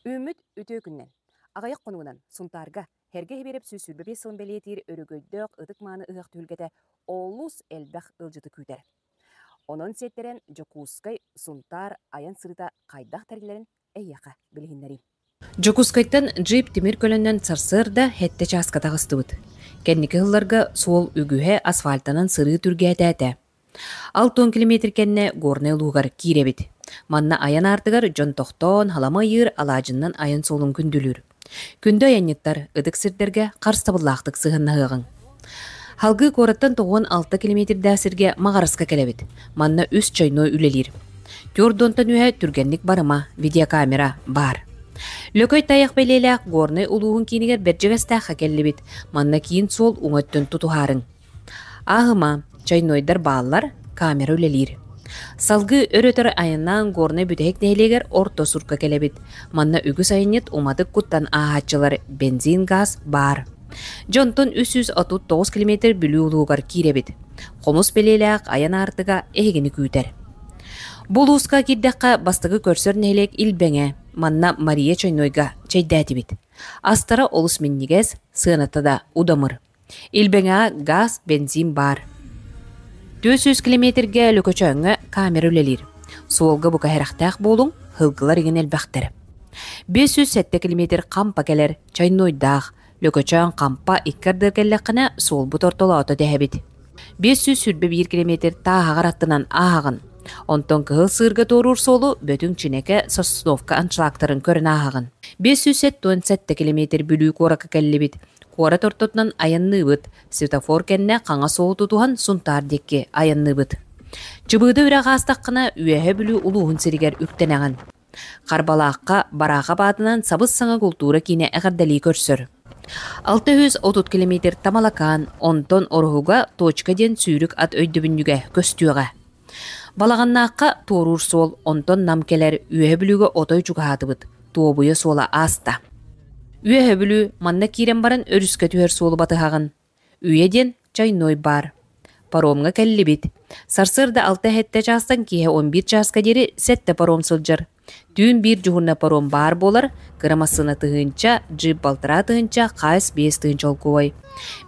Үүммүт үтүө күнүнэн! Аҕыйах хонугунан Сунтаарга Һэргэ Сибиэрэп 125 сылын бэлиэтиир өрөгөйдөөх ытык-мааны ыһыах түһүлгэтэ олус элбэх ыалдьыты күүтэр. Онон сиэттэрэн Дьокуускай, Сунтаар айан сырыыта хайдах тэриллэрин эһиэхэ билиһиннэриим. Дьокуускайтан джип тимир көлөнөн сарсыарда сэттэ чааска таҕыстыбыт. Кэнники сылларга суол үгүһэ асфальтанан сырыы түргээтээтэ. 60 километр кэннэ Горнай улууһугар киирэбит. Манна айан аартыгар дьон тохтоон, халама ыйыыр, алаадьыннан айан суолун күндүлүүр. Күндү айанньыттар, ытык сирдэргэ харыстабыллаахтык сыһыаннаһыаҕыҥ. Халгыы куораттан 96 километрдээх сиргэ Маҕараска кэлэбит. Манна үс чайной үлэлиир. Түөрт үһэ түргэнник барыма, видеокамера баар. Лөкөй тайах бэлиэлээх Горнай улууһун киинигэр Бэрдьигэстээххэ кэллибит. Манна киин суол уҥа өттүн тутуһаарыҥ. Ааһыма, чайнойдар бааллар, камера үлэлиир. Салгыы өр-өтөр айаннаан Горнай бүтэһик нэһилиэгэр Орто Сурка кэлэбит. Манна үгүс айанньыт уматык куттан ааһааччылар, бензин, газ баар. Дьэ онтон 339 километр Бүлүү улууһугар киирэбит. Хомус бэлиэлээх айан аартыга эһигини күүтэр. Бу улууска киирдэххэ бастакы көрсөр нэһилиэк Илбэҥэ. Манна Мария Чойнойга чэйдээтибит. Астара олус минньигэс, сыаната да удамыр. Илбэҥэҕэ газ, бензин баар. 400 километргэ Лөкөчөөҥҥө камера үлэлиир. Суолга бука сэрэхтээх буолуҥ, һылгылар игин элбэхтэр. 507 километр Хампа кэлэр, чайнойдаах, Лөкөчөөн Хампа икки ардыгар кэллэххинэ суолбут ортолоото дэһэбит. 521 километр Тааһаҕар аттынан ааһаҕын. Онтон Кыһыл Сыырга туоруур суолу Бөтүҥ Чинэкэ Сосновка аншлагтарын көрөн ааһаҕын. 577 километр Бүлүү куоракка кэллибит. Куорат ортотунан айанныыбыт, светофор кэннэ хаҥас суолу тутуһан Сунтаар диэки айанныыбыт. Чыбыыда үрэх аастаххына Үөһэ Бүлүү улууһун сиригэр үктэнэҕин. Харбалаахха Бараахап аатынан сабыс-саҥа култуура киинэ эҕэрдэлии көрсөр. 630 километр Тамалакаан, онтон Ороһуга Точка диэн сүүрүк ат өйдөбүнньүгэ көстүөҕэ. Балаҕаннаахха туоруур суол, онтон Нам кэлэр, Үөһэ Бүлүүгэ отой чугаһаатыбыт, Туобуйа суола ааста. Үөһэ Бүлүү манна киирэн баран өрүскэ түһэр суолу батыһаҕын. Үйэ диэн чайной баар. Паромҥа кэллибит. Сарсыарда алта-сэттэ чаастан киэһэ 11 чааска диэри сэттэ паром сылдьар. Түүн биир дьуһунна паром баар буолар, кыра массыына тыһыынча, джип балтараа тыһыынча, хаас 5 тыһыынча олкуой.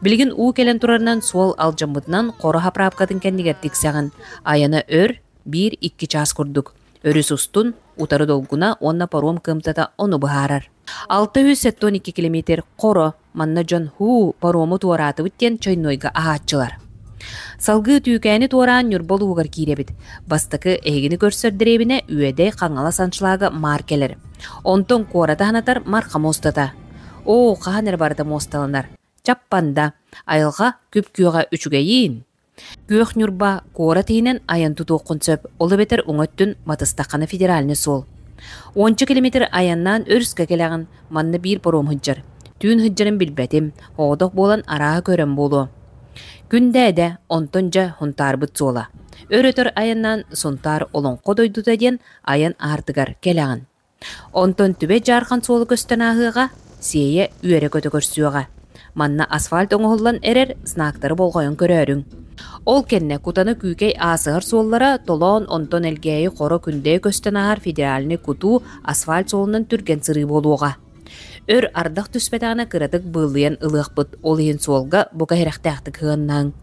Билигин уу кэлэн турарынан суол алдьаммытынан Хоро хаправкатын кэннигэр тиксэҕин. Айана өр, биир-икки чаас курдук. Өрүс устун, утары долгуна уонна паром кыамтата ону быһаарар. 672 километр Хоро Манна дьон һуу, парому туораатыбыт диэн чойнуойга аһааччылар. Салгыы Түүкээни туораан Ньурба улууһугар киирэбит. Бастакы эһигини көрсөр дэриэбинэ Үөдэй Хаҥалас аншлага Маар кэлэр. Онтон куораты санатар Марха муостата. Оо, хаһан эрэ барыта муосталанар. Чаппанда, айылҕа күп-күөҕэ үчүгэйиин! Күөх Ньурба куорат иһинэн айан тутуоххун сөп, ол эбэтэр уҥа өттүн батыстаххына федеральнай суол. Уонча километр айаннаан өрүскэ кэлэҕин, манна биир паром сылдьар. Түүн сылдьарын билбэтим, оҕотох буолан арааһы көрөн буолуо. Күндээдэ, онтон дьэ Һунтаарбыт суола. Өр-өтөр айаннаан Сунтаар Олоҥхо дойдута диэн айан аартыгар кэлэҕин. Онтон Түбэ Дьаархан суола көстөн ааһыаҕа, Сиэйэ үөрэ-көтө көрсүөҕэ. Манна асфальт оҥоһуллан эрэр знактары болҕойон көрөөрүҥ. Ол кэннэ Кутана Күүкэй аасыһар суоллара Толоон, онтон Элгээйи, Хоро, Күндэйэ көстөн ааһар федеральнай кутуу асфальт суолунан түргэн сырыы буолуоҕа. Өр ардах түспэтэҕинэ кыратык быыллыйан ылыахпыт, ол иһин суолга бука сэрэхтээхтик сыһыаннаһыҥ.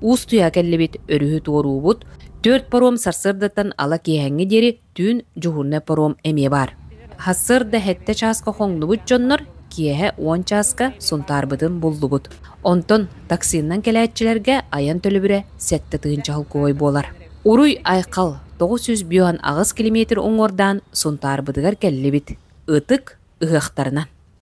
Уустуйа кэллибит, өрүһү туоруубут, түөрт паром сарсыардаттан ала киэһэҥҥи диэри Түүн дьуһуурунай паром эмиэ баар. Сарсыарда сэттэ чааска хоҥнубут дьоннор киэһэ 10 чааска Сунтаарбытын буллубут. Онтон таксиннан кэлээччилэргэ айан төлөбүрэ 7 тыһыынча холкуой буолар. Уруй-айхал 958 километр уҥуордаан Сунтаарбытыгар кэллибит. Ытык ыһыахтарынан.